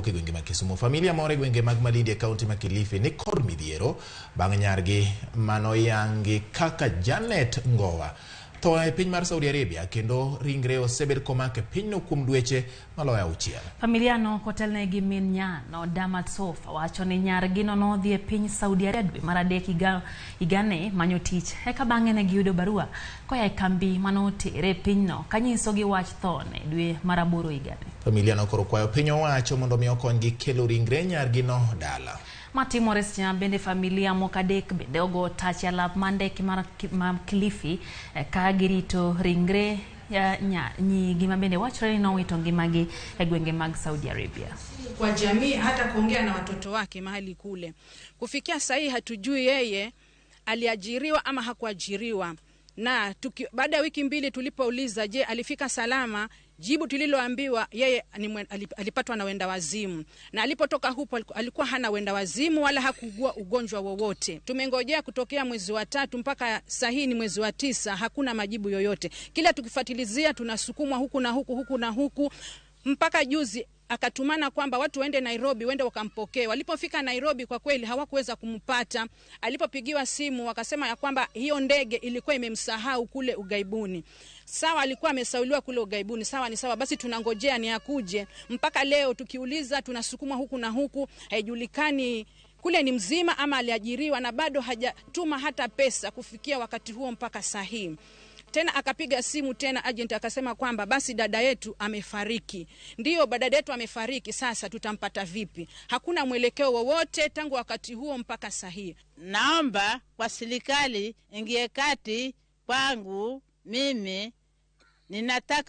e gwenge mag Kisumu. Familia moro e gwenge mag Malindi e kaunti ma Kilifi ni kod midhiero bang' nyargi manoyangi kaka Janet Ngowa tho e piny mar Saudi Arabia kendo ringre osebed komak e pinyno kuom dweche maloyo 6. Familiano kotelne gi min nyano Damat Sofa wacho ni nyargino nodhi e piny Saudi Arabia dwe mar 3 higani manyo tich, eka bang'e ne giyudo barua koa e kambi manotere e pinyno kanyisogi wach thone dwe mar 8 higani. Familiano koro kwayo piny owacho mondo mi okonygi kelo ringre nyargino dala. Matimore seche ma bende familia moko 3 bende ogo tach e alap mar ndeke mar Kilifi ka girito ringre nyigi ma bende wachore ni nowito ngimagi e gwenge mag Saudi Arabia. Kwa jamii hata kuongea na watoto wake mahali kule. Kufikia sasa hatujui yeye aliajiriwa ama hakuajiriwa. Na baada ya wiki 2 tulipouliza je, alifika salama, jibu tuliloambiwa yeye alipatwa na wenda wazimu. Na alipotoka hupo alikuwa hana wenda wazimu wala hakugua ugonjwa wowote. Tumengojea kutokea mwezi wa 3 mpaka saa hii ni mwezi wa 9, hakuna majibu yoyote. Kila tukifuatilizia tunasukumwa huku na huku, huku na huku, mpaka juzi akatumana kwamba watu waende Nairobi, waende wakampokee. Walipofika Nairobi kwa kweli hawakuweza kumpata. Alipopigiwa simu wakasema ya kwamba hiyo ndege ilikuwa imemsahau kule ugaibuni. Sawa, alikuwa amesauliwa kule ugaibuni, sawa ni sawa, basi tunangojea ni akuje. Mpaka leo tukiuliza tunasukumwa huku na huku, haijulikani kule ni mzima ama aliajiriwa, na bado hajatuma hata pesa kufikia wakati huo mpaka saa hii. Tena akapiga simu tena agent akasema kwamba basi dada yetu amefariki. Ndio, dada yetu amefariki, sasa tutampata vipi? Hakuna mwelekeo wowote tangu wakati huo mpaka saa hii. Naomba kwa serikali ingie kati kwangu, mimi ninataka